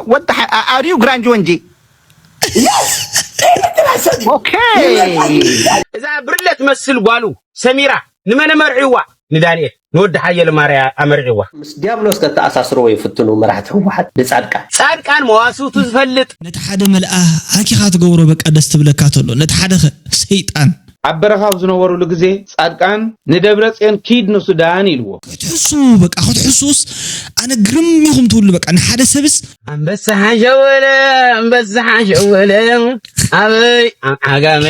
What the hell? Are you Grand Juanji? Yes! Everything I said. Okay. እዛ ብርለ ትመስል ጓሉ ሰሚራ ንመን ኣመርዕዋ? ንዳንኤል ንወዲ ሓየለ ማርያ ኣመርዕዋ። ምስ ዲያብሎስ ከተኣሳስርዎ ይፍትኑ መራሕቲ ህወሓት ንፃድቃን። ፃድቃን መዋስብቱ ዝፈልጥ ነቲ ሓደ መልኣ ሃኪኻ ትገብሮ በቃ ደስ ትብለካ ተሎ ነቲ ሓደ ኸ ሰይጣን ኣብ በረኻ ኣብ ዝነበሩሉ ግዜ ፃድቃን ንደብረፅዮን ኪድ ንሱዳን ኢልዎ። ክትሕሱ በቃ ክትሕሱስ ኣነ ግርም ኢኹም ትብሉ በቃ ንሓደ ሰብስ ኣንበሳ ሓሸወለ ኣንበሳ ሓሸወለ ኣበይ ኣብ ዓጋመ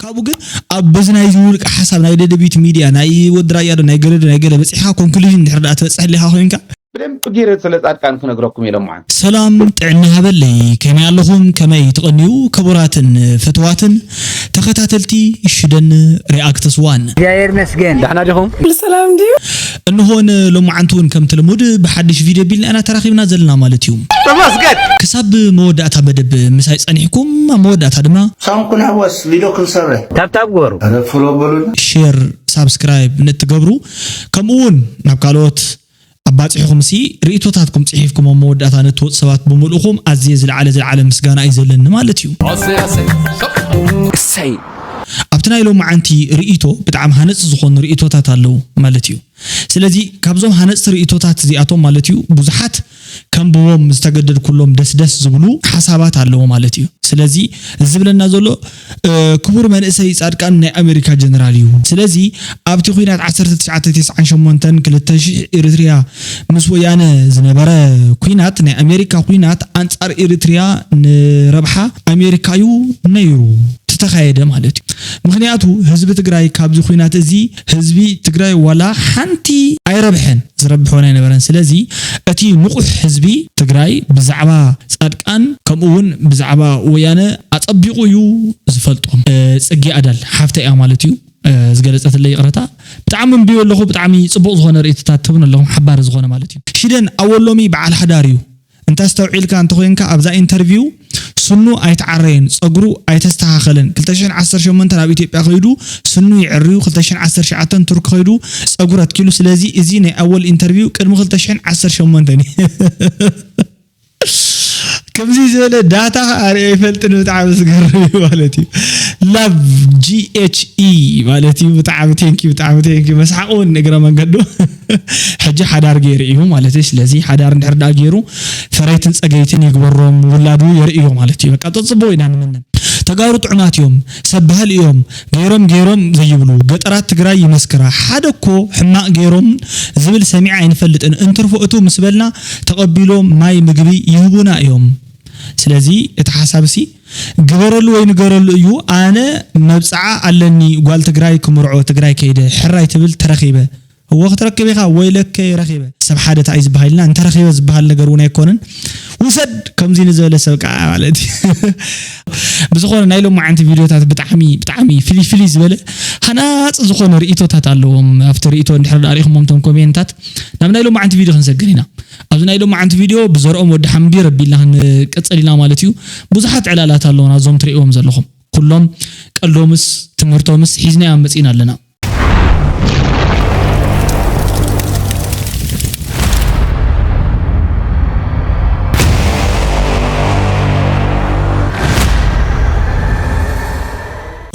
ካብኡ ግን ኣብ በዚ ናይዚ ውልቀ ሓሳብ ናይ ደደቢት ሚድያ ናይ ወዲ ራያ ዶ ናይ ገለ ዶ ናይ ገለ በፂሕካ ኮንክሉዥን እንድሕር ደኣ ትበፅሕ ኣለኻ ኮይንካ ብደንብ ገይረ ስለ ፃድቃን ክነግረኩም ኢሎም ማለት ሰላም ጥዕና ሃበለይ ከመይ ኣለኹም ከመይ ትቐንዩ ክቡራትን ፍትዋትን ተኸታተልቲ ሽደን ሪኣክትስ ዋን እግዚኣብሔር ይመስገን። ዳሕና ዲኹም? ኩሉ ሰላም ድዩ? እንሆን ሎማዓንቲ እውን ከምቲ ልሙድ ብሓድሽ ቪድዮ ቢልና ኢና ተራኺብና ዘለና ማለት እዩ ተመስገን ክሳብ መወዳእታ መደብ ምሳይ ጸኒሕኩም ኣብ መወዳእታ ድማ ሳም ክንሕወስ ሊዶ ክንሰበ ታብታብ ግበሩ። ኧረ ፍሎ በሉና። ሼር ሳብስክራይብ ንትገብሩ ከምኡ እውን ናብ ካልኦት ኣባፂሕኹም ሲ ርእቶታትኩም ፅሒፍኩም ኣብ መወዳእታ ነትወፁ ሰባት ብምልእኹም ኣዝየ ዝለዓለ ዝለዓለ ምስጋና እዩ ዘለኒ ማለት እዩ እሰይ ኣብቲ ናይ ሎማዓንቲ ርእቶ ብጣዕሚ ሃነፅቲ ዝኾኑ ርእቶታት ኣለዉ ማለት እዩ ስለዚ ካብዞም ሃነፅቲ ርእቶታት እዚኣቶም ማለት እዩ ብዙሓት ከንብቦም ዝተገደድኩሎም ደስደስ ዝብሉ ሓሳባት ኣለዎ ማለት እዩ ስለዚ ዝብለና ዘሎ ክቡር መንእሰይ ፃድቃን ናይ ኣሜሪካ ጀነራል እዩ ስለዚ ኣብቲ ኩናት ዓሰርተ ትሽዓተ ተስዓን ሸሞንተን ክልተ ሽሕ ኤሪትሪያ ምስ ወያነ ዝነበረ ኩናት ናይ ኣሜሪካ ኩናት ኣንፃር ኤሪትሪያ ንረብሓ ኣሜሪካ እዩ ነይሩ ዝተኻየደ ማለት እዩ ምክንያቱ ህዝቢ ትግራይ ካብዚ ኩናት እዚ ህዝቢ ትግራይ ዋላ ሓንቲ ኣይረብሐን ዝረብሖን ኣይነበረን ስለዚ እቲ ንቑሕ ህዝቢ ትግራይ ብዛዕባ ፃድቃን ከምኡ እውን ብዛዕባ ወያነ ኣፀቢቑ እዩ ዝፈልጦም ፅጌ ኣዳል ሓፍተ እያ ማለት እዩ ዝገለፀትለይ ይቕረታ ብጣዕሚ እንብዮ ኣለኹ ብጣዕሚ ፅቡቕ ዝኾነ ርእትታት ትብን ኣለኹም ሓባሪ ዝኾነ ማለት እዩ ሽደን ኣወሎሚ በዓል ሓዳር እዩ እንተ ኣስተውዒልካ እንተኾይንካ ኣብዛ ኢንተርቪው ስኑ ኣይተዓረየን፣ ጸጉሩ ኣይተስተኻኸለን። ክልተ ሽሕን ዓሰርተ ሸሞንተን ኣብ ኢትዮጵያ ከይዱ ስኑ የዕርዩ፣ ክልተ ሽሕን ዓሰርተ ትሽዓተን ቱርኪ ከይዱ ጸጉሩ ኣትኪሉ። ስለዚ እዚ ናይ ኣወል ኢንተርቪው ቅድሚ ክልተ ሽሕን ዓሰርተ ሸሞንተን እዩ። ከምዚ ዝበለ ዳታ ኣርእየ ይፈልጥን ብጣዕሚ ዝገርም እዩ ማለት እዩ። ላቭ ጂ ኤች ኢ ማለት እዩ። ብጣዕሚ ቴንኪ ብጣዕሚ ቴንኪ መስሓቕ እውን እግረ መንገዱ ሕጂ ሓዳር ገይሩ እዩ ማለት እዩ። ስለዚ ሓዳር እንድሕር ደኣ ገይሩ ፈረይትን ጸገይትን ይግበሮም ውላዱ የርእዮ ማለት እዩ። በቃ ጽቡቕ ኢና ንምነ። ተጋሩ ጥዑማት እዮም፣ ሰብ ባህል እዮም፣ ገይሮም ገይሮም ዘይብሉ ገጠራት ትግራይ ይመስክራ። ሓደ እኮ ሕማቕ ገይሮም ዝብል ሰሚዐ ኣይንፈልጥን። እንትርፎ እቱ ምስ በልና ተቐቢሎም ማይ ምግቢ ይህቡና እዮም። ስለዚ እቲ ሓሳብ ሲ ግበረሉ ወይ ንገረሉ እዩ። ኣነ መብፅዓ ኣለኒ ጓል ትግራይ ክምርዖ ትግራይ ከይደ ሕራይ ትብል ተረኺበ። እወ ክትረክብ ኢኻ ወይለከ ረኺበ ሰብ ሓደ እንታይ ዝበሃል ኢልና እንተረኺበ ዝበሃል ነገር እውን ኣይኮነን ውሰድ ከምዚ ንዝበለ ሰብ ከዓ ማለት እዩ ብዝኾነ ናይ ሎማዓንቲ ቪድዮታት ብጣዕሚ ብጣዕሚ ፍልይ ፍልይ ዝበለ ሃናፂ ዝኾነ ርእቶታት ኣለዎም ኣብቲ ርእቶ እንድሕር ዳሪኹሞም ቶም ኮሜንታት ናብ ናይ ሎማዓንቲ ቪድዮ ክንሰግር ኢና ኣብዚ ናይ ሎማዓንቲ ቪድዮ ብዘርኦም ወዲ ሓምቢር ኣቢልና ክንቅፅል ኢና ማለት እዩ ብዙሓት ዕላላት ኣለዎም ናዞም ትርእዎም ዘለኹም ኩሎም ቀልዶምስ ትምህርቶምስ ሒዝናዮም መፂና ኣለና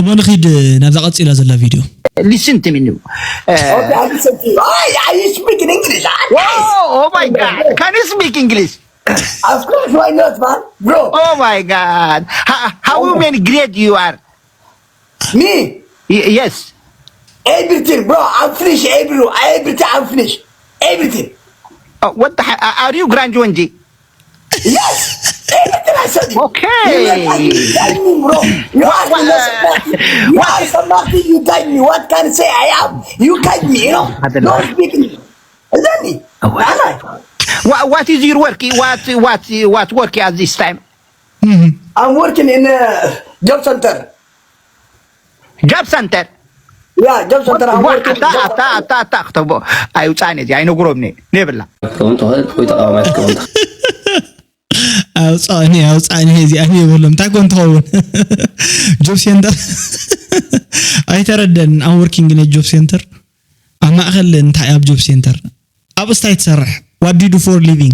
እሞ ንኺድ ናብዛ ቀፂላ ዘላ ቪድዮ Listen to me now. Okay, I listen to you. I, I speak in English. I, Oh, oh my God. Can you speak English? Of course, why not, man? Bro, Oh my God. How, how many grade you are? Me, Y- yes. Everything, bro. I'm finished, every, everything. I'm finished. Everything. Uh, what the hell? Are you Grand Juanji? Yes. Everything I said. Okay. You tell me, bro. You ask me, something. You ask something, you tell me. What can I say? I am. You tell me, you know. Don't speak me. Is that me? Am I? What, what is your work? What what what work at this time? I'm working in a job center. Job center. Yeah, job center. I'm working. ኣታ ኣታ ኣታ ኣታ ክተቦ ኣይውፃእን እዚ ኣይነግሮም ኒ ንብላ ክትከውን ትኽእል ወይ ተቃዋማይ ክትከውን ትኽእል ኣውፃእኒ ኣውፃእኒ እዚኣ የብሎም እንታይ ኮን ትኸውን ጆብ ሴንተር ኣይተረደን ኣብ ወርኪንግ ነ ጆብ ሴንተር ኣብ ማእኸል እንታይ ኣብ ጆብ ሴንተር ኣብ እስታይ ትሰርሕ What do you do for living?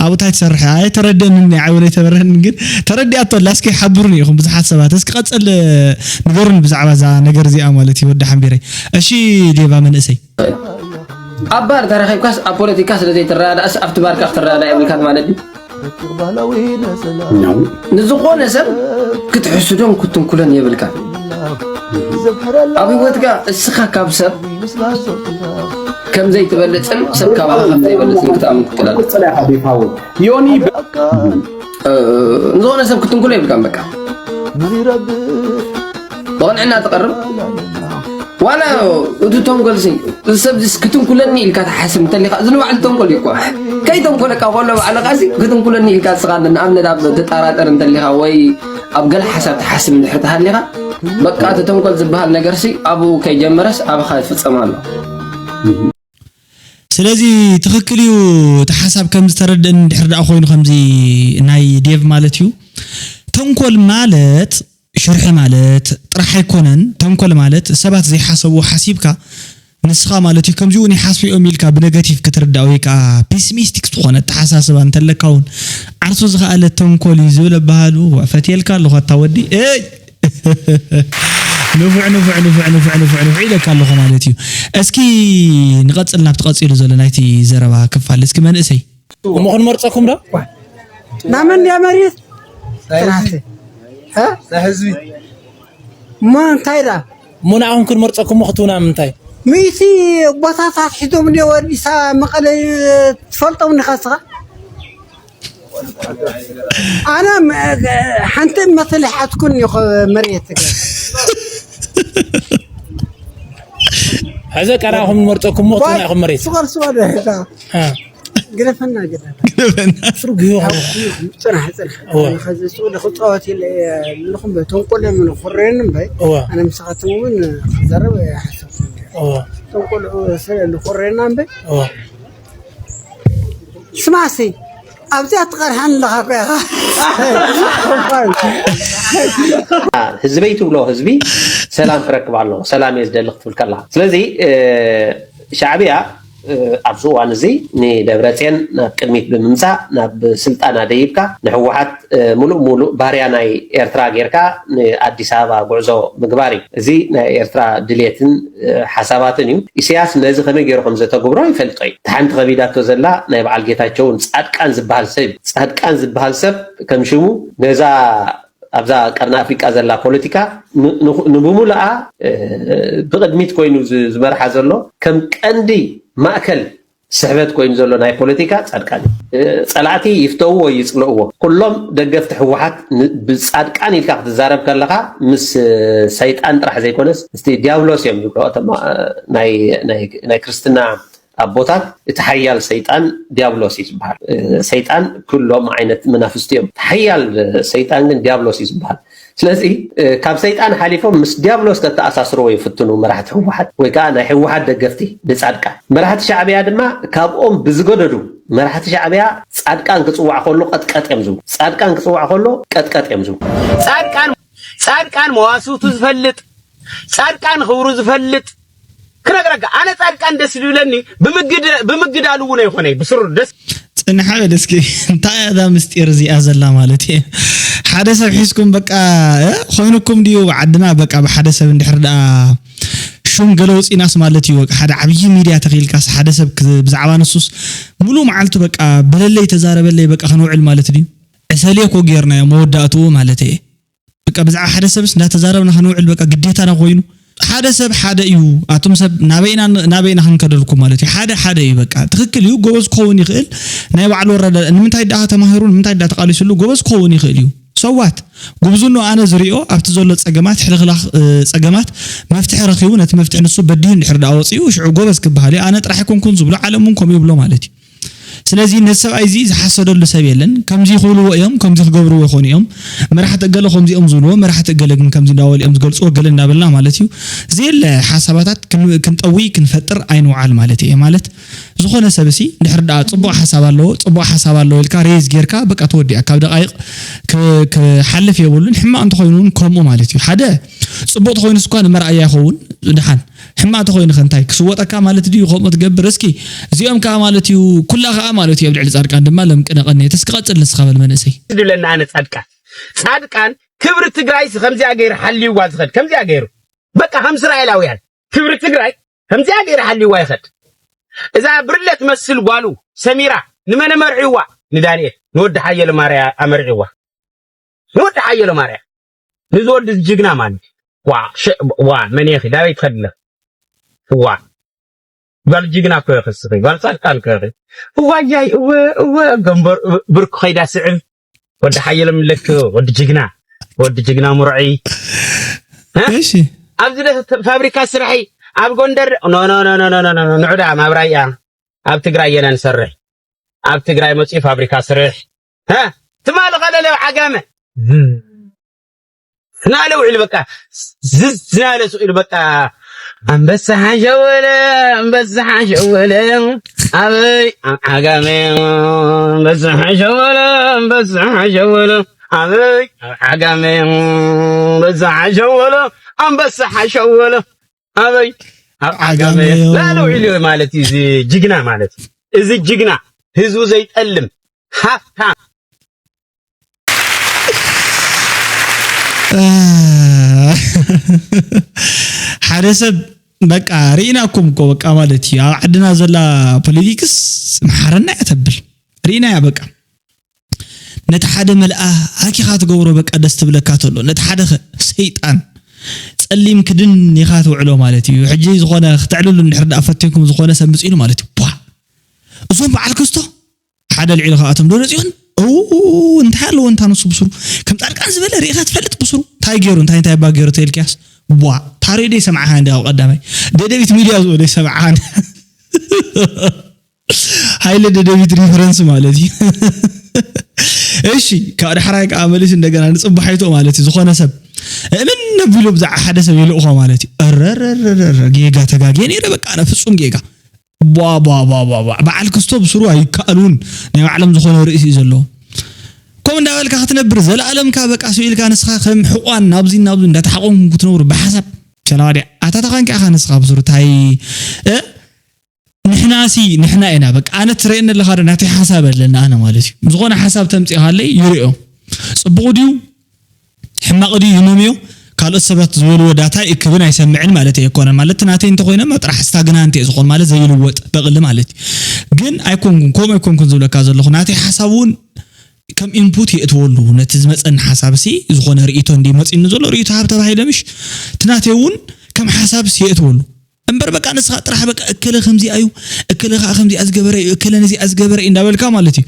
ኣብኡ እንታይ ትሰርሕ? ኣይተረድእንን፣ ንዓይ እውን ኣይተበርህንን፣ ግን ተረዲኣቶ ኣላ። እስኪ ሓብሩኒ ኢኹም ብዙሓት ሰባት። እስኪ ቀጸል ንገሩኒ ብዛዕባ እዛ ነገር እዚኣ ማለት እዩ፣ ወዲ ሓምቢረይ። እሺ፣ ዴቫ መንእሰይ። ኣብ ባር ተረኺብካስ ኣብ ፖለቲካ ስለ ዘይትረዳዳእስ ኣብቲ ባርካ ክትረዳዳእ የብልካን ማለት ድዩ? ንዝኾነ ሰብ ክትሕስዶን ክትንኩሎን የብልካን። ኣብ ህይወትካ እስኻ ካብ ሰብ ከም ዘይትበልጽን ሰብ ካባኻ ከም ዘይበልጽን ክትኣምን ክትክእል ኣለካ። ዮኒ ንዝኾነ ሰብ ክትንኩሎ የብልካን። በቃ ብቕንዕና ትቐርብ ዋላ እቲ ተንኮል ሲ እዚ ሰብ ዚስ ክትንኩለኒ ኢልካ ትሓስብ እንተሊኻ እዚ ንባዕሉ ተንኮል እዩ እኮ። ከይተንኮለካ ከሎ ባዕልኻ ሲ ክትንኩለኒ ኢልካ ንስኻ ንኣብነት ኣብ ትጠራጠር እንተሊኻ ወይ ኣብ ገለ ሓሳብ ትሓስብ እንድሕር ተሃሊኻ በቃ እቲ ተንኮል ዝበሃል ነገር ሲ ኣብኡ ከይጀመረስ ኣባኻ ይፍጸም ኣሎ። ስለዚ ትኽክል እዩ እቲ ሓሳብ ከም ዝተረድእን እንድሕር ደኣ ኮይኑ ከምዚ ናይ ዴቭ ማለት እዩ። ተንኮል ማለት ሽርሒ ማለት ጥራሕ ኣይኮነን። ተንኮል ማለት ሰባት ዘይሓሰብዎ ሓሲብካ ንስኻ ማለት እዩ ከምዚኡ እውን ይሓስቡ እዮም ኢልካ ብነጋቲቭ ክትርዳእ ወይ ከዓ ፒስሚስቲክ ዝኾነ ኣተሓሳስባ እንተለካ እውን ዓርሱ ዝኸኣለ ተንኮል እዩ ዝብል ኣበሃሉ ፈትየልካ ኣለኹ ኣታ ወዲ እይ ንፉዕ ንፉዕ ንፉዕ ንፉዕ ንፉዕ ንፉዕ ኢለካ ኣለኹ ማለት እዩ። እስኪ ንቐጽል ናብቲ ቀጺሉ ዘሎ ናይቲ ዘረባ ክፋል እስኪ መንእሰይ እሞ ክንመርፀኩም ዶ? ናመን ድያ መሬት ጥራተ ህዝቢ እሞ እንታይ ዳ እሞ ንዓኹም ክንመርፀኩም እሞ ክትቡና ምንታይ? ሚእቲ ቦታታት ሒዞም እንዲ ወዲሳ መቐለ ትፈልጦም ዲኻ ስኻ ኣነ ሓንቲ መተለ ሓትኩን እዩ መሬት ሕዘ ቀራኹም ንመርፀኩም እሞ ክትቡና ኢኹም መሬት ስቆር ስቆር ግደፈና ግደፈና ፍርግ ይኹም ፅናሕ ፅናሕ እወ። ከዚ ስቁር ክፃወት ኢለ ኣለኹም ተንቆለ ምን ኩሬን እምበይ እወ። ኣነ ምሳኻትም እውን ክዛረብ ሓሰብ እወ ተንቆልዑ ስለ ኩሬና እምበይ እወ ስማሲ ኣብዚኣ ትቐርሓን ኣለኻ እኮ ኢኻ ህዝበይ ትብሎ ህዝቢ ሰላም ክረክብ ኣለዎ። ሰላም እየ ዝደሊ ክትብል ከለካ። ስለዚ እ፣ ሻዕብያ እ፣ ኣብዚ እዋን እዚ ንደብረፅየን ናብ ቅድሚት ብምምፃእ ናብ ስልጣን ኣደይብካ ንህወሓት እ፣ ሙሉእ ሙሉእ ባርያ ናይ ኤርትራ ጌርካ ንኣዲስ ኣበባ ጉዕዞ ምግባር እዩ። እዚ ናይ ኤርትራ ድሌትን እ፣ ሓሳባትን እዩ። ኢሳያስ ነዚ ከመይ ገይሩ ከም ዘተግብሮ ይፈልጦ እዩ። እቲ ሓንቲ ከቢዳቶ ዘላ ናይ በዓል ጌታቸውን ፃድቃን ዝበሃል ሰብ እዩ። ፃድቃን ዝበሃል ሰብ ከም ሽሙ ነዛ ኣብዛ ቀርኒ ኣፍሪቃ ዘላ ፖለቲካ ን- ን- ንብሙሉኣ እ፣ ብቕድሚት ኮይኑ ዝ- ዝመርሓ ዘሎ ከም ቀንዲ ማእከል ስሕበት ኮይኑ ዘሎ ናይ ፖለቲካ ፃድቃን እዩ። እ፣ ፀላእቲ ይፍተውዎ ይፅልእዎ ኩሎም ደገፍቲ ህወሓት ን- ብፃድቃን ኢልካ ክትዛረብ ከለካ ምስ እ፣ ሰይጣን ጥራሕ ዘይኮነስ ምስቲ ዲያብሎስ እዮም ዝብልዎ እቶም እ፣ ናይ ናይ- ናይ ክርስትና ኣቦታት እቲ ሓያል ሰይጣን ዲያብሎስ እዩ ዝበሃል። እ፣ ሰይጣን ኩሎም ዓይነት መናፍስቲ እዮም። እቲ ሓያል ሰይጣን ግን ዲያብሎስ እዩ ዝበሃል። ስለዚ እ፣ ካብ ሰይጣን ሓሊፎም ምስ ዲያብሎስ ከተኣሳስርዎ ይፍትኑ መራሕቲ ህወሓት ወይ ከዓ ናይ ህወሓት ደገፍቲ ንፃድቃን። መራሕቲ ሻዕብያ ድማ ካብኦም ብዝገደዱ መራሕቲ ሻዕብያ ፃድቃን ክፅዋዕ ከሎ ቀጥቀጥ እዮም ዝብሉ። ፃድቃን ክፅዋዕ ከሎ ቀጥቀጥ እዮም ዝብሉ። ፃድቃን ፃድቃን መዋስውቱ ዝፈልጥ ፃድቃን ክብሩ ዝፈልጥ ክነግረካ ኣነ ፃድቃን ደስ ዝብለኒ ብምግድ ብምግዳሉ እውን ኣይኮነ ብስሩ ደስ ፅንሓ በል እስኪ እንታይ እያ እዛ ምስጢር እዚኣ ዘላ ማለት እየ ሓደ ሰብ ሒዝኩም በቃ እ፣ ኮይኑኩም ድዩ ዓድና በቃ ብሓደ ሰብ እንድሕር ደኣ ሹም ገለ ውፂናስ ማለት እዩ በቃ ሓደ ዓብዪ ሚድያ ተኺልካስ ሓደ ሰብ ክ- ብዛዕባ ንሱስ ሙሉእ መዓልቱ በቃ በለለይ ተዛረበለይ በቃ ክንውዕል ማለት ድዩ ዕሰሌ እኮ ጌርናዮ መወዳእትኡ ማለት እየ በቃ ብዛዕባ ሓደ ሰብስ እንዳተዛረብና ክንውዕል በቃ ግዴታና ኮይኑ ሓደ ሰብ ሓደ እዩ ኣቱም ሰብ ናበይና ናበይና ክንከደልኩ ማለት እዩ ሓደ ሓደ እዩ በቃ ትክክል እዩ ጎበዝ ክኸውን ይኽእል ናይ ባዕሉ ወረዳ ንምንታይ ደኣ ተማሂሩ ንምንታይ ደኣ ተቃሊስሉ ጎበዝ ክኸውን ይኽእል እዩ ሰዋት ጉብዝኖ ኣነ ዝሪኦ ኣብቲ ዘሎ ፀገማት ሕልኽላኽ እ፣ ፀገማት መፍትሒ ረኺቡ ነቲ መፍትሒ ንሱ በዲሁ እንድሕር ደኣ ወፂኡ ሽዑ ጎበዝ ክበሃል እዩ ኣነ ጥራሕ ኣይኮንኩን ዝብሎ ዓለም እውን ከምኡ ይብሎ ማለት እዩ ስለዚ ነዚ ሰብኣይ እዚ ዝሓሰደሉ ሰብ የለን። ከምዚ ክብልዎ እዮም፣ ከምዚ ክገብርዎ ይኾኑ እዮም። መራሕቲ እገለ ከምዚ እዮም ዝብልዎ፣ መራሕቲ እገለ ግን ከምዚ እንዳበሉ እዮም ዝገልፅዎ፣ ገለ እንዳበልና ማለት እዩ። ዘየለ ሓሳባታት ክን- ክንጠዊ ክንፈጥር ኣይንውዓል ማለት እየ። ማለት ዝኾነ ሰብ እሲ ድሕር ደኣ ፅቡቕ ሓሳብ ኣለዎ፣ ፅቡቕ ሓሳብ ኣለዎ ኢልካ ሬዝ ጌርካ በቃ ተወዲኣ። ካብ ደቃይቕ ክ- ክሓልፍ የብሉን። ሕማቕ እንተኾይኑ እውን ከምኡ ማለት እዩ። ሓደ ፅቡቕ ተኾይኑስ እኳ ንመርኣያ ይኸውን ድሓን ሕማቕ ተኾይኑ ከ እንታይ ክስወጠካ ማለት ድዩ? ከምኡ ትገብር እስኪ። እዚኦም ከኣ ማለት እዩ፣ ኩላ ከኣ ማለት እዩ ኣብ ልዕሊ ጻድቃን ድማ ለምቅነ ቀንየት። እስኪ ቀጽል ንስኻ በል መንእሰይ። ድለና ኣነ ጻድቃን። ጻድቃን ክብሪ ትግራይስ ከምዚኣ ገይሩ ሓልይዋ ዝኸድ፣ ከምዚኣ ገይሩ። በቃ ከም እስራኤላውያን ክብሪ ትግራይ ከምዚኣ ገይሩ ሓልይዋ ይኸድ። እዛ ብርለ ትመስል ጓሉ ሰሚራ ንመን ኣመርዒዋ? ንዳንኤል፣ ንወዲ ሓየለ ማርያ ኣመርዒዋ። ንወዲ ሓየለ ማርያ፣ ንዚ ወዲ ጅግና ማለት። ዋ፣ ሸ-፣ ዋ፣ መን ኢኺ? ዳበይ ትኸዲ ኣለኺ? ዋ፣ ጓል ጅግና እኮ ኢኺ እስኺ፣ ጓል ጻድቃን እኮ ኢኺ። እዋያይ፣ እወ፣ እወ፣ ገንበር፣ ብርኩ ኸይዳ ስዕብ። ወዲ ሓየለ ምለክ፣ ወዲ ጅግና፣ ወዲ ጅግና ሙርዒ። እ? እሺ። ኣብዚ ደ-፣ ፋብሪካ ስራሒ ኣብ ጎንደር፣ ኖ፣ ኖ፣ ኖ፣ ንዑዳ ማብራያ ኣብ ትግራይ የና ንሰርሕ። ኣብ ትግራይ መፅኡ ፋብሪካ ስርሕ። ሀ? ትማሊ ኸለለ ዓጋመ። ዝዝ-፣ ናለ ውዒሉ በቃ። ዝዝ ናለ ስቕ ኢሉ በቃ። ኣንበሳ ሓሸወለ፣ ኣንበሳ ሓሸወለ። ኣበይ? ኣብ ዓጋመ። ኣንበሳ ሓሸወለ፣ ኣንበሳ ሓሸወለ። ኣበይ? ኣብ ዓጋመ። ኣንበሳ ሓሸወለ፣ ኣንበሳ ሓሸወለ። ኣበይ? ኣብ ዓጋመ። ዓጋመ። ናለ ውዒሉ ማለት እዩ እዚ ጅግና ማለት። እዚ ጅግና ህዝቡ ዘይጠልም ሃፍታም። ሓደ ሰብ በቃ ርኢናኩም እኮ በቃ ማለት እዩ። ኣብ ዓድና ዘላ ፖለቲክስ መሓረና እያ ተብል። ርኢናያ በቃ። ነቲ ሓደ መልኣ ሃኪኻ ትገብሮ በቃ ደስ ትብለካ ተሎ። ነቲ ሓደ ኸ ሰይጣን ጸሊም ክድን ኢኻ ትውዕሎ ማለት እዩ። ሕጂ ዝኾነ ክተዕልሉ እንድሕር ደኣ ፈቲንኩም ዝኾነ ሰብ ምጽኢሉ ማለት እዩ። ቧ! እዞም በዓል ክስቶ ሓደ ልዒሉ ካብኣቶም ዶ ደፂኹን? ኡ፣ እንታይ ኣለዎ እንታ ንሱ ብስሩ? ከም ጻድቃን ዝበለ ርኢኻ ትፈልጥ ብስሩ? እንታይ ገይሩ? እንታይ እንታይ እባ ገይሩ ተይልክያስ? ቧ! ታሪኡ ደይ ሰምዓኻ እንዲ ኣብ ቀዳማይ። ደደቢት ሚድያ ዝብሎ ደይ ሰምዓኻ እንዲ። ሃይለ ደደቢት ሪፈረንስ ማለት እዩ። እሺ፣ ካብ ዳሕራይ ከዓ መሊሱ እንደገና ንጽባሒቶ ማለት እዩ። ዝኾነ ሰብ እምን ነቢሉ ብዛዕባ ሓደ ሰብ ይልእኾ ማለት እዩ። እረረረረ፣ ጌጋ ተጋግየ ነይረ፣ በቃ፣ ኣነ ፍጹም ጌጋ። ቧ፣ ቧ፣ ቧ፣ ቧ፣ ቧ። በዓል ክስቶ ብስሩ ኣይከኣሉን። ናይ ባዕሎም ዝኾነ ርእሲ እዩ ዘለዎም። ከምኡ እንዳበልካ ክትነብር ዘለኣለምካ በቃ ስኢልካ ንስኻ ከም ሕቋን ናብዚ ናብዚ እንዳተሓቆንኩም ክትነብሩ ብሓሳብ ሸላዋድያ። ኣታ ተኻንኪ ኣኻ ንስኻ ብስሩ ታይ፣ እ? ንሕናሲ ንሕና ኢና በቃ። ኣነ ትርእየኒ ኣለኻ ዶ? ናተይ ሓሳብ ኣለኒ ኣነ ማለት እዩ። ዝኾነ ሓሳብ ተምጽእኻለይ ይርእዮ። ጽቡቕ ድዩ? ሕማቕ ድዩ? ይመምዮ። ካልኦት ሰባት ዝበልዎ ዳታ ይእክብን ኣይሰምዕን ማለት ኣይኮነን። ማለት ናተይ እንተኾይነ ጥራሕ ስታግናንት እየ ዝኾን ማለት ዘይልወጥ በቕሊ ማለት እዩ። ግን ኣይኮንኩን፣ ከምኡ ኣይኮንኩን ዝብለካ ዘለኹ። ናተይ ሓሳብ እውን ከም ኢንፑት የእትወሉ። ነቲ ዝመጸኒ ሓሳብሲ ዝኾነ ርእይቶ እንዲ መጺኒ ዘሎ ርእይቶ ሃብ ተባሂለ ምሽ፣ እቲ ናተይ እውን ከም ሓሳብሲ የእትወሉ። እምበር በቃ ንስኻ ጥራሕ በቃ እከለ ከምዚኣ እዩ፣ እከለ ከዓ ከምዚኣ ዝገበረ እዩ፣ እከለ ነዚኣ ዝገበረ እዩ እንዳበልካ ማለት እዩ።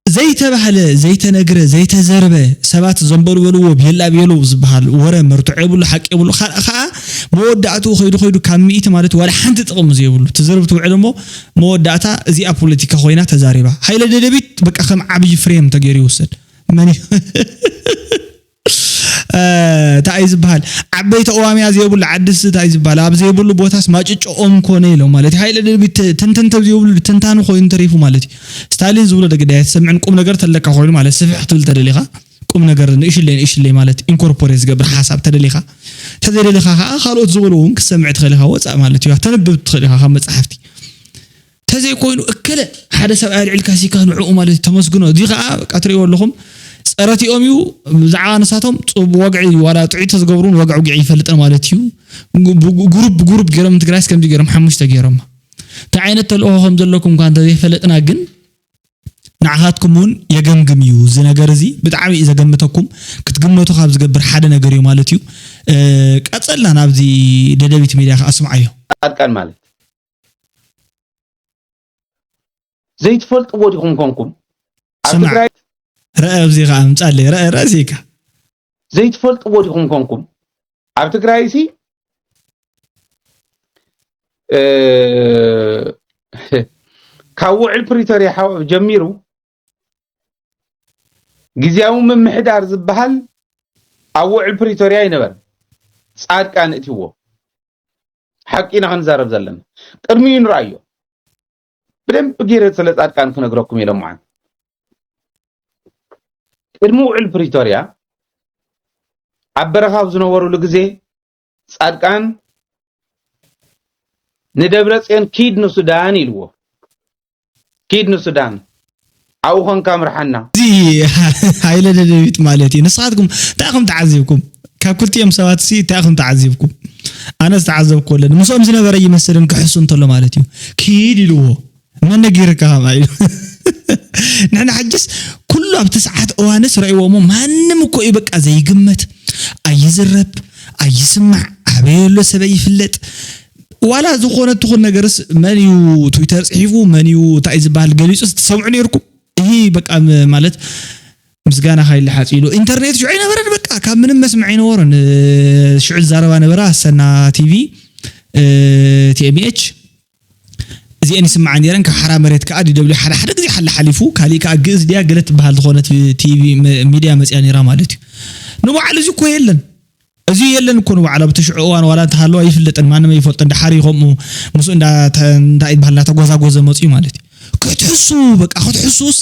ዘይተባህለ፣ ዘይተነግረ፣ ዘይተዘርበ፣ ሰባት ዘንበልበልዎ ቤላ ቤሎ ዝበሃል ወረ መርትዖ የብሉ፣ ሓቂ የብሉ። ካልእ ከዓ መወዳእትኡ ከይዱ ከይዱ ካብ ሚእቲ ማለት ዋላ ሓንቲ ጥቕሚ ዘይብሉ። ትዝርብ ትውዕል እሞ መወዳእታ እዚኣ ፖለቲካ ኮይና ተዛሪባ። ሃይለ ደደቢት በቃ ከም ዓብዪ ፍሬም ተገይሩ ይውሰድ። መን እዩ? እ፣ እንታይ እዩ ዝበሃል? ዓበይቲ ቀዋምያ ዘይብሉ ዓድስ እንታይ እዩ ዝበሃል? ኣብ ዘይብሉ ቦታስ ማጭጮኦም ኮነ ኢሎም ማለት እዩ። ሃይለ ደደቢት ትንትን ተብ ዘይብሉ ትንታኑ ኮይኑ ተሪፉ ማለት እዩ። ስታሊን ዝብሎ ደገዳ ኣይትሰምዕን፣ ቁም ነገር ተለካ ኮይኑ ማለት ስፍሕ ክትብል ተደሊኻ፣ ቁም ነገር ንእሽለይ ንእሽለይ ማለት ኢንኮርፖሬት ዝገብር ሓሳብ ተደሊኻ፣ ተዘይደሊኻ ከዓ ካልኦት ዝበልዎ እውን ክትሰምዕ ትኽእል ኢኻ፣ ወፃእ ማለት እዩ። ተንብብ ትኽእል ኢኻ ካብ መፅሓፍቲ። ተዘይኮይኑ እከለ ሓደ ሰብኣይ ኣልዒልካ ሲካ ንዕኡ ማለት እዩ ተመስግኖ። እዚ ከዓ በቃ ትርእይዎ ኣለኹም፣ ፀረቲኦም እዩ። ብዛዕባ ንሳቶም ፅቡ-፣ ወግዒ ዋላ ጥዑይ ተዝገብሩን ወግዒ ውግዒ ይፈልጥን ማለት እዩ። ብ-፣ ብ-፣ ጉሩብ ብጉሩብ ገይሮም ንትግራይስ ከምዚ ገይሮም ሓሙሽተ ገይሮማ። እንታይ ዓይነት ተልእኾ ከም ዘለኩም እኳ እንተዘይፈለጥና ግን ንዓኻትኩም እውን የገምግም እዩ። እዚ ነገር እዚ ብጣዕሚ እዩ ዘገምተኩም። ክትግመቱ ካብ ዝገብር ሓደ ነገር እዩ ማለት እዩ። እ፣ ቀጸልና ናብዚ ደደቢት ሚድያ ከዓ ስምዓዮ። ጻድቃን ማለት ዘይትፈልጥዎ ዲኹም ኮንኩም? ኣብ ስማዕ፣ ትግራይ ረአ ኣብዚ ከዓ ምጻለይ፣ ረአ፣ ረአ እዚካ። ዘይትፈልጥዎ ዲኹም ኮንኩም? ኣብ ትግራይ ሲ፣ እ፣ ካብ ውዕል ፕሪቶርያ ሓው-፣ ጀሚሩ ግዝያዊ ምምሕዳር ዝበሃል ኣብ ውዕል ፕሪቶርያ ኣይነበረን። ጻድቃን እትዎ። ሓቂ ኢና ክንዛረብ ዘለና። ቅድሚኡ ንርኣዮ። ብደንብ ገይረ ስለ ጻድቃን ክነግረኩም ኢለ እምዓን። ቅድሚ ውዕል ፕሪቶርያ ኣብ በረኻ ኣብ ዝነበሩሉ ግዜ ጻድቃን ንደብረጽዮን ኪድ ንሱዳን ኢልዎ። ኪድ ንሱዳን፣ ኣብኡ ኾንካ ምርሓና። እዚ ሃይለ ደደቢት ማለት እዩ። ንስኻትኩም እንታይ ኢኹም ተዓዚብኩም? ካብ ክልቲኦም ሰባት ሲ እንታይ ኢኹም ተዓዚብኩም? ኣነ ዝተዓዘብኩ ኣለኒ። ምስኦም ዝነበረ ይመስልን ክሕሱ እንተሎ ማለት እዩ። ኪድ ኢልዎ። መን ነጊርካ ከማ ኢሉ። ንሕና ሕጅስ ኩሉ ኣብቲ ሰዓት እዋንስ ረእይዎ እሞ ማንም እኮ እዩ በቃ ዘይግመት፣ ኣይዝረብ፣ ኣይስማዕ፣ ኣበይ ኣሎ ሰብ ኣይፍለጥ። ዋላ ዝኾነ ትኹን ነገርስ መን እዩ ትዊተር ጽሒፉ፣ መን እዩ እንታይ ዝበሃል ገሊጹስ ትሰምዑ ነይርኩም? ይህ በቃ ም- ማለት ምስጋና ካይለ ሓፂ ኢሉ ኢንተርኔት ሽዑ ኣይነበረን። በቃ ካብ ምንም መስምዕ ኣይነበሮን። እ፣ ሽዑ ዝዛረባ ነበራ ኣሰና ቲቪ፣ እ፣ ቲኤምኤች እዚአን ይስምዓ ነይረን። ካብ ሓራ መሬት ከዓ ዲደብሊው ሓደ ሓደ ግዜ ሓለ ሓሊፉ ካሊእ ከዓ ግእዝ ድያ ገለ ትበሃል ዝኾነት ቲቪ መ- ሚድያ መፅያ ነይራ ማለት እዩ። ንባዕሉ እዚ እኮ የለን። እዚ የለን እኮ ንባዕሉ ኣብቲ ሽዑ እዋን ዋላ እንተሃለዋ ይፍለጥን ማንም ኣይፈልጥን። ድሓር እዩ ከምኡ ምስኡ እንዳ- እንዳ ይበሃል እንዳተጎዛጎዘ መፅኡ ማለት እዩ። ክትሕሱ በቃ ክትሕሱስ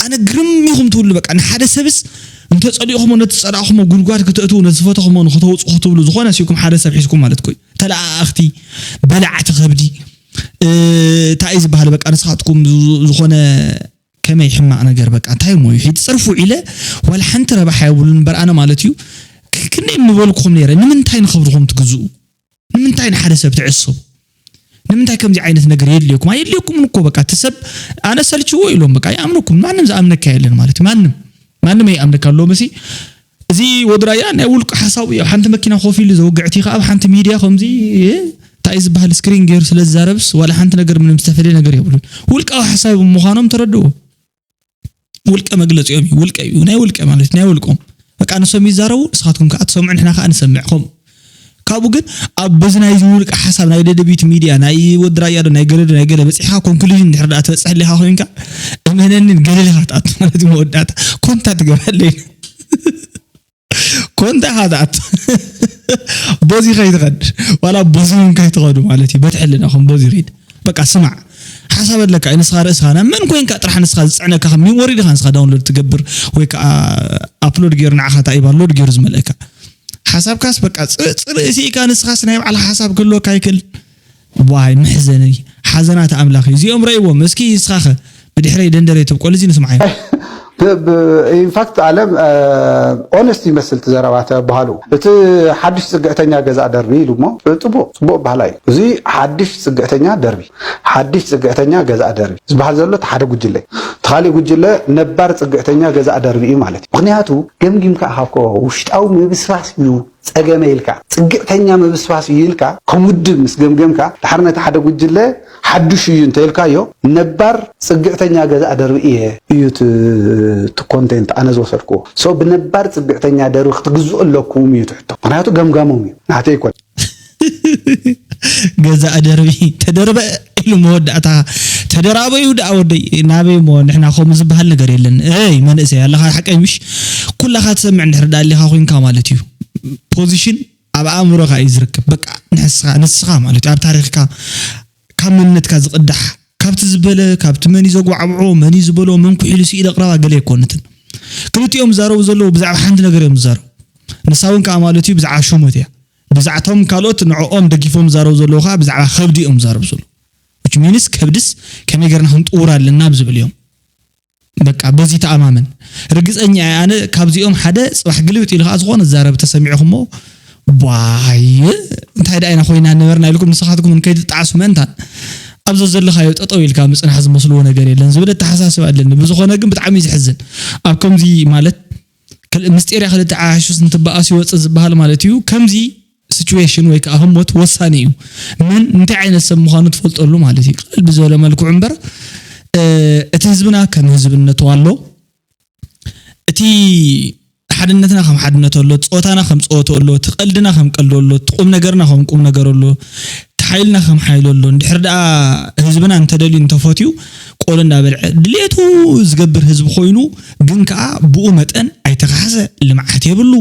ኣነ ግርም ኢኹም ትብሉ። በቃ ንሓደ ሰብስ እንተፀሊእኹሞ ነቲ ዝፀላእኹሞ ጉድጓድ ክተእትዉ ነቲ ዝፈተኹሞ ንክተውፅኡ ክትብሉ ዝኾነ ሲኩም ሓደ ሰብ ሒዝኩም ማለት ኮዩ ተለኣኣኽቲ በላዕቲ ከብዲ እንታይ እዩ ዝበሃል በቃ ንስኻትኩም ዝኾነ ከመይ ሕማቕ ነገር በቃ እንታይ እሞ እዩ ሕጂ ፅርፉ ኢለ ዋላ ሓንቲ ረብሓ የብሉን እምበር ኣነ ማለት እዩ ክንደይ ምበልኩኹም ነይረ ንምንታይ ንኸብርኹም ትግዝኡ ንምንታይ ንሓደ ሰብ ትዕስቡ ንምንታይ ከምዚ ዓይነት ነገር የድልየኩም ኣየድልየኩምን እኮ በቃ እቲ ሰብ ኣነ ሰልችዎ ኢሎም በቃ ይኣምነኩም ማንም ዝኣምነካ የለን ማለት እዩ ማንም ማንም ኣይኣምነካ ኣሎ መሲ እዚ ወዲ ራያ ናይ ውልቁ ሓሳቡ እዩ። ኣብ ሓንቲ መኪና ኮፍ ኢሉ ዘውግዕ እቲ ከኣ ኣብ ሓንቲ ሚድያ ከምዚ እንታይ ዝበሃል ስክሪን ገይሩ ስለ ዝዛረብስ ዋላ ሓንቲ ነገር ምንም ዝተፈለየ ነገር የብሉን። ውልቃዊ ሓሳብ ምዃኖም ተረድዎ። ውልቀ መግለፂኦም እዩ። ውልቀ እዩ ናይ ውልቀ ማለት ናይ ውልቆም በቃ ንሶም ይዛረቡ ንስኻትኩም ከዓ ትሰምዑ ንሕና ከዓ ንሰምዕ ከምኡ ካብኡ ግን ኣብ በዚ ናይዚ ውልቀ ሓሳብ ናይ ደደቢት ሚድያ ናይ ወዲ ራያ ዶ ናይ ገለ ዶ ናይ ገለ በፂሕካ ኮንክሉዥን እንድሕር ደኣ ትበፅሕ ኣለካ ኮይንካ እመነኒ ገደል ኢካ ክትኣቱ ማለት እዩ መወዳእታ ኮንታ ትገብረለይ ኮንታ ኢካ ትኣቱ በዚ ከይትኸድ ዋላ በዚ እውን ከይትኸዱ ማለት እዩ በቲ ሕልናኹም በዚ ይኸይድ በቃ ስማዕ ሓሳብ ኣለካ ንስኻ ርእስኻ ናብ መን ኮይንካ ጥራሕ ንስኻ ዝፅዕነካ ከም ሚሞሪ ዲኻ ንስኻ ዳውንሎድ ትገብር ወይ ከዓ ኣፕሎድ ገይሩ ንዓኻ ታይባ ሎድ ገይሩ ዝመልእካ ሓሳብካስ በቃ ፅርኢ ስኢካ ንስኻስ ናይ ባዕልኻ ሓሳብ ክህልወካ ይክእል ዋይ መሕዘኒ ሓዘናት ኣምላኽ እዩ እዚኦም ረእይዎም እስኪ ንስኻኸ ብድሕረይ ደንደረይ ተብቆል እዚ ንስምዓዮ ኢንፋክት ኣለም ኦነስት ይመስል ትዘረባተ ባህሉ እቲ ሓድሽ ፅግዕተኛ ገዛ ደርቢ ኢሉ ሞ ፅቡቅ ፅቡቅ ባህላ እዩ እዚ ሓድሽ ፅግዕተኛ ደርቢ ሓድሽ ፅግዕተኛ ገዛ ደርቢ ዝበሃል ዘሎ እቲ ሓደ ጉጅለ እቲ ካሊእ ጉጅለ ነባር ፅግዕተኛ ገዛ ደርቢ እዩ ማለት እዩ ምክንያቱ ገምጊምካ ካብ ውሽጣዊ ምብስባስ እዩ ፀገመ ኢልካ ፅግዕተኛ ምብስባስ እዩ ኢልካ ከም ውድብ ምስ ገምገምካ ድሓር ነቲ ሓደ ጉጅለ ሓዱሽ እዩ እንተኢልካዮ ነባር ፅግዕተኛ ገዛ ደርቢ እየ እዩ እቲ ኮንቴንት ኣነ ዝወሰድክዎ so ብነባር ፅግዕተኛ ደርቢ ክትግዝኡ ኣለኩም እዩ ትሕቶ ምክንያቱ ገምጋሞም እዩ ናተይ ይኮን ገዛ ደርቢ ተደርበ ኢሉ መወዳእታ ተደራበዩ ደኣ ወደይ ናበይ ሞ ንሕና ከምኡ ዝበሃል ነገር የለን እይ መንእሰይ ኣለኻ ሓቀይ ምሽ ኩላኻ ትሰምዕ እንድሕር ደኣ ኣለኻ ኮይንካ ማለት እዩ ፖዚሽን ኣብ ኣእምሮኻ እዩ ዝርከብ በቃ ንስኻ ንስኻ ማለት እዩ ኣብ ታሪኽካ ካብ መንነትካ ዝቕዳሕ ካብቲ ዝበለ ካብቲ መን እዩ ዘጓዕብዖ መን እዩ ዝበሎ መን ኩሒሉ ስኢለ ቅረባ ገለ ኣይኮነትን ክልቲኦም ዝዛረቡ ዘለዉ ብዛዕባ ሓንቲ ነገር እዮም ዝዛረቡ ንሳ እውን ከዓ ማለት እዩ ብዛዕባ ሹመት እያ ብዛዕቶም ካልኦት ንዕኦም ደጊፎም ዝዛረቡ ዘለዉ ከዓ ብዛዕባ ከብዲ እዮም ዝዛረቡ ዘለዉ which means ከብድስ ከመይ ገርና ክንጥውር ኣለና ብዝብል እዮም በቃ በዚ ተኣማመን ርግፀኛ እየ ኣነ ካብዚኦም ሓደ ፅባሕ ግልብጥ ኢሉ ከዓ ዝኾነ ዝዛረብ ተሰሚዕኹሞ ዋይ እንታይ ደኣ ኢና ኮይና ነበርና ኢልኩም ንስኻትኩም ከይትጣዓሱ መእንታን ኣብዞ ዘለኻዮ ጠጠው ኢልካ ምፅናሕ ዝመስልዎ ነገር የለን ዝብል ኣተሓሳስብ ኣለኒ ብዝኾነ ግን ብጣዕሚ እዩ ዝሕዝን ኣብ ከምዚ ማለት ምስጢርያ ክልተ ዓሓሹስ እንትበኣስ ይወፅእ ዝበሃል ማለት እዩ ከምዚ situation ወይ ከዓ ህሞት ወሳኒ እዩ መን እንታይ ዓይነት ሰብ ምዃኑ ትፈልጠሉ ማለት እዩ ቀልል ብዝበለ መልክዑ እምበር እቲ ህዝብና ከም ህዝብነቱ ኣሎ እቲ ሓድነትና ከም ሓድነቱ ኣሎ ፆታና ከም ፀወቱ ኣሎ እቲ ቀልድና ከም ቀልዱ ኣሎ እቲ ቁም ነገርና ከም ቁም ነገሩ ኣሎ እቲ ሓይልና ከም ሓይሉ ኣሎ እንድሕር ደኣ ህዝብና እንተደልዩ እንተፈትዩ ቆሎ እንዳበልዐ ድሌቱ ዝገብር ህዝቢ ኮይኑ ግን ከዓ ብኡ መጠን ኣይተኻሕሰ ልምዓት የብሉ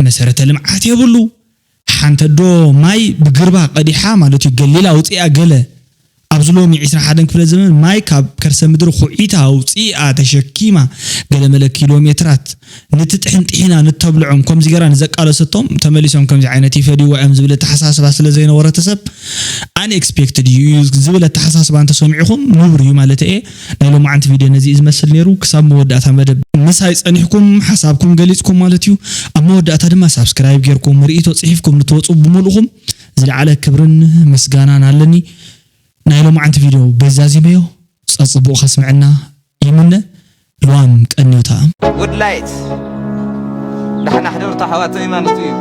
መሰረተ ልምዓት የብሉ ሓንቲ ኣዶ ማይ ብግርባ ቀዲሓ ማለት እዩ ገሊላ ኣውፂኣ ገለ ኣብዚ ሎሚ ዕስራን ሓደን ክፍለ ዘመን ማይ ካብ ከርሰ ምድሪ ኹዒታ ኣውፂኣ ተሸኪማ ገለመለ ኪሎ ሜትራት ንትጥሕን ጥሒና ንተብልዖም ከምዚ ገራ ንዘቃለሰቶም ተመሊሶም ከምዚ ዓይነት ይፈድይዋ እዮም ዝብል ኣተሓሳስባ ስለ ዘይነበረ እቲ ሰብ unexpected እዩ ዝብል ኣተሓሳስባ እንተሰሚዕኹም ንቡር እዩ ማለት እየ። ናይ ሎማዓንቲ ቪድዮ ነዚ እዩ ዝመስል ነይሩ። ክሳብ መወዳእታ መደብ ምሳይ ፀኒሕኩም ሓሳብኩም ገሊፅኩም ማለት እዩ። ኣብ መወዳእታ ድማ ሳብስክራይብ ጌርኩም ርእይቶ ፅሒፍኩም ንትወፁ ብምሉእኹም ዝለዓለ ክብርን ምስጋናን ኣለኒ። ናይ ሎማዓንቲ ቪድዮ በዚ ዛዚመዮ። ፀፅቡቕ ከስምዐና ይምነ። ልዋም ቀኒውታ። ጉድ ላይት ዳሕና ሕደርቶ ኣሕዋተይ ማለት እዩ።